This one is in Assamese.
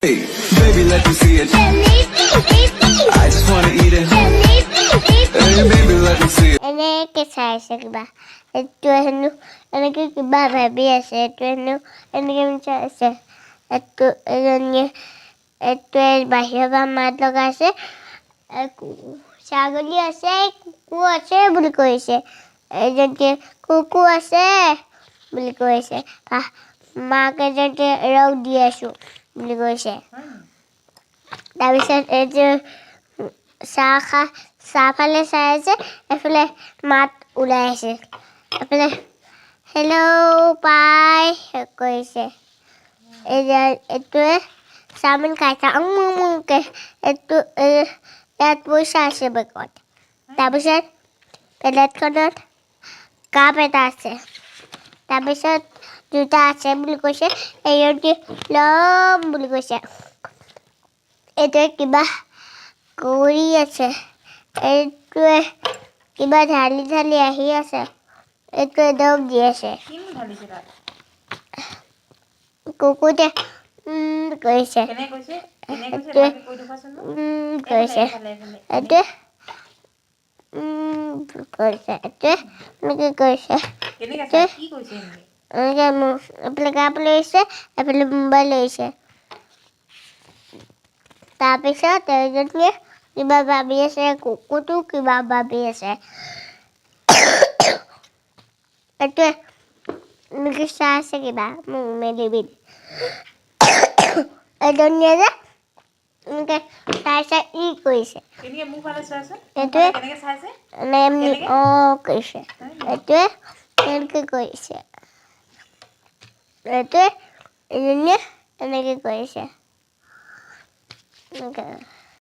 Hey, baby, let me see it. I just wanna eat it. Hey, baby, let me see it. এনেকে চাই আছে কিবা। এইটোৱে হেনো এনেকে কিবা ভাবি আছে। এইটোৱে হেনো এনেকে চাই আছে। এইটো এজনীয়ে, এইটোৱে বাহিৰৰ পৰা মাত লগাইছে, ছাগলী আছে, কুকুৰ আছে বুলি কৈছে। এজনীয়ে কুকুৰ আছে বুলি কৈছে। মাক এজনীয়ে ৰং দি আছো বুলি কৈছে। তাৰপিছত এইটো চাহ খা, চাহ ফালে চাই আছে। এফালে মাত ওলাই আছে। এফালে হেল্ল' বাই কৈছে। এতিয়া এইটোৱে চাওমিন খাইছে উমকে। এইটো ইয়াত পইচা আছে বেগত। তাৰপিছত প্লেটখনত কাপ এটা আছে। তাৰপিছত জোতা আছে বুলি কৈছে। এইটি ল'ম বুলি কৈছে। এইটোৱে কিবা কৰি আছে। এইটোৱে কিবা ঢালি ঢালি আহি আছে। এইটোৱে দম দি আছে। কিনো ঢালিছে তাত? কুকুৰটোৱে কৈছে। কেনে কৈছে, কেনে কৈছে? এইটোৱে ভালকে কৈ দেখুৱাচোন মোক। এইফালে। কৈছে। এইফালে, এইফালে। এইটোৱে কৈছে। এইটোৱে এনেকে কৈছে। কেনেকে চাই কি কৈছে এনেকে? এনেকে মোক এইফালে কাপ লৈছে, এইফালে মোবাইল লৈছে। তাৰপিছত এজনীয়ে কিবা ভাবি আছে। কুকুৰটো কিবা ভাবি আছে। এইটোৱে এনেকে চাই আছে কিবা মোক মেলি মেলি। এজনীয়ে যে এনেকে চাই চাই ই কৰিছে। কেনেকে মোৰ ফালে চোৱাচোন। এইটোৱে কেনেকে চাইছে? মানে এমনি কেনেকে? অ কৰিছে। এইটোৱে এনেকে কৰিছে। এইটোৱে এজনীয়ে এনেকে কৰিছে, এনেকে।